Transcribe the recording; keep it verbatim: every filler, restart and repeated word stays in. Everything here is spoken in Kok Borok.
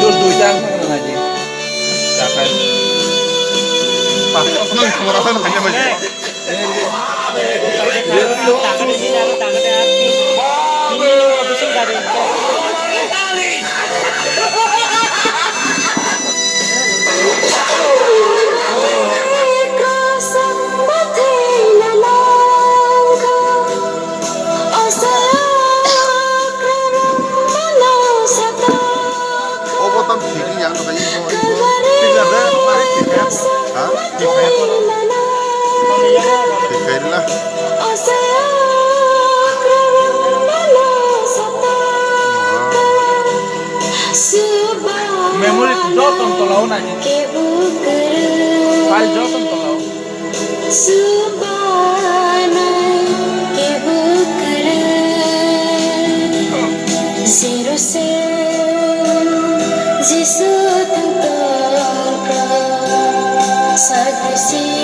Dos, dos, ya, no, no, no, no. Pas, no, no, no, no, no, no. Obo tam thik ni yang no kaibo. Thik ya, be, thik ya. Ha? Thik ya. Thik ya la. Memory joto tolao na. File joto tolao. Subanai kebukre, zero se Jisu tongtongkha, sadisi